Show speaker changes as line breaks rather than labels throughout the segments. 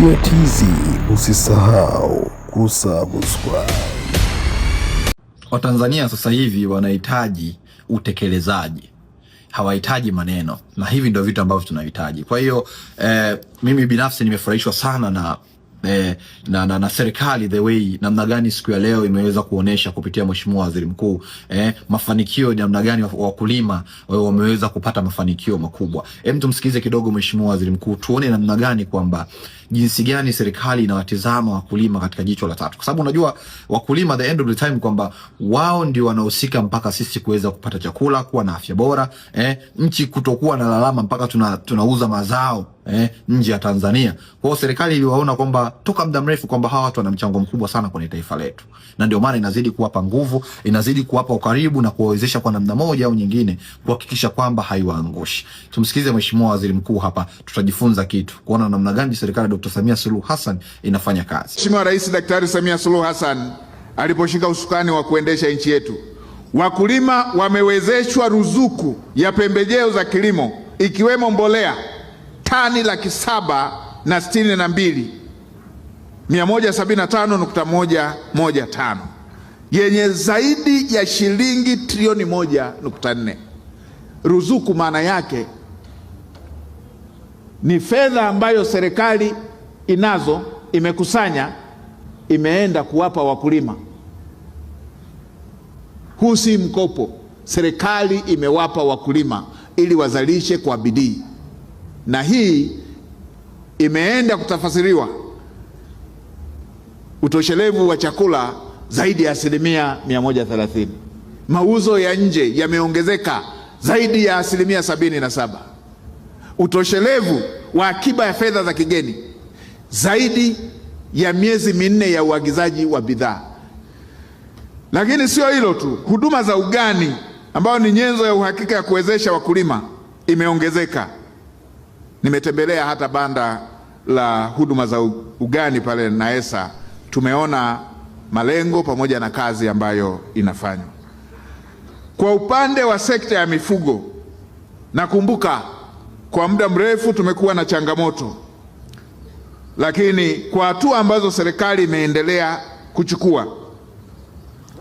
Media TZ, usisahau kusubscribe.
Watanzania sasa hivi wanahitaji utekelezaji, hawahitaji maneno, na hivi ndio vitu ambavyo tunahitaji. Kwa hiyo mimi binafsi nimefurahishwa sana na serikali, the way namna gani siku ya leo imeweza kuonesha kupitia Mheshimiwa Waziri Mkuu mafanikio namna gani wakulima wameweza kupata mafanikio makubwa. Hem, tumsikize kidogo Mheshimiwa Waziri Mkuu tuone namna gani kwamba jinsi gani serikali inawatizama wakulima katika jicho la tatu, kwa sababu unajua wakulima, the end of the time, kwamba wao ndio wanahusika mpaka sisi kuweza kupata chakula, kuwa na afya bora, nchi kutokuwa na lalama mpaka tunauza mazao nje ya Tanzania. Kwa hiyo serikali iliwaona kwamba toka muda mrefu kwamba hawa watu wana mchango mkubwa sana kwenye taifa letu, na ndio maana inazidi kuwapa nguvu, inazidi kuwapa ukaribu na kuwawezesha kwa namna moja au nyingine kuhakikisha kwamba haiwaangushi. Tumsikize Mheshimiwa Waziri Mkuu hapa, tutajifunza kitu kuona namna gani serikali ya Dr. Samia Suluhu Hassan inafanya kazi.
Mheshimiwa Rais Daktari Samia Suluhu Hassan aliposhika usukani wa kuendesha nchi yetu, wakulima wamewezeshwa ruzuku ya pembejeo za kilimo ikiwemo mbolea tani 762,175.115 yenye zaidi ya shilingi trilioni 1.4. Ruzuku maana yake ni fedha ambayo serikali inazo imekusanya, imeenda kuwapa wakulima. Huu si mkopo, serikali imewapa wakulima ili wazalishe kwa bidii, na hii imeenda kutafasiriwa utoshelevu wa chakula zaidi ya 130%. Mauzo ya nje yameongezeka zaidi ya 77%. Utoshelevu wa akiba ya fedha za kigeni zaidi ya miezi 4 ya uagizaji wa bidhaa. Lakini sio hilo tu, huduma za ugani ambayo ni nyenzo ya uhakika ya kuwezesha wakulima imeongezeka. Nimetembelea hata banda la huduma za ugani pale NAESA, tumeona malengo pamoja na kazi ambayo inafanywa. Kwa upande wa sekta ya mifugo, nakumbuka kwa muda mrefu tumekuwa na changamoto, lakini kwa hatua ambazo serikali imeendelea kuchukua,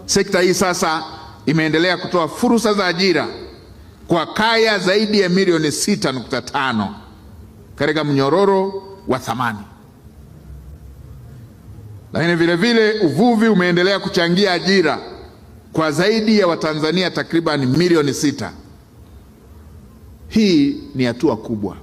sekta hii sasa imeendelea kutoa fursa za ajira kwa kaya zaidi ya milioni 6.5 katika mnyororo wa thamani. Lakini vile vile uvuvi umeendelea kuchangia ajira kwa zaidi ya Watanzania takriban milioni 6. Hii ni hatua kubwa.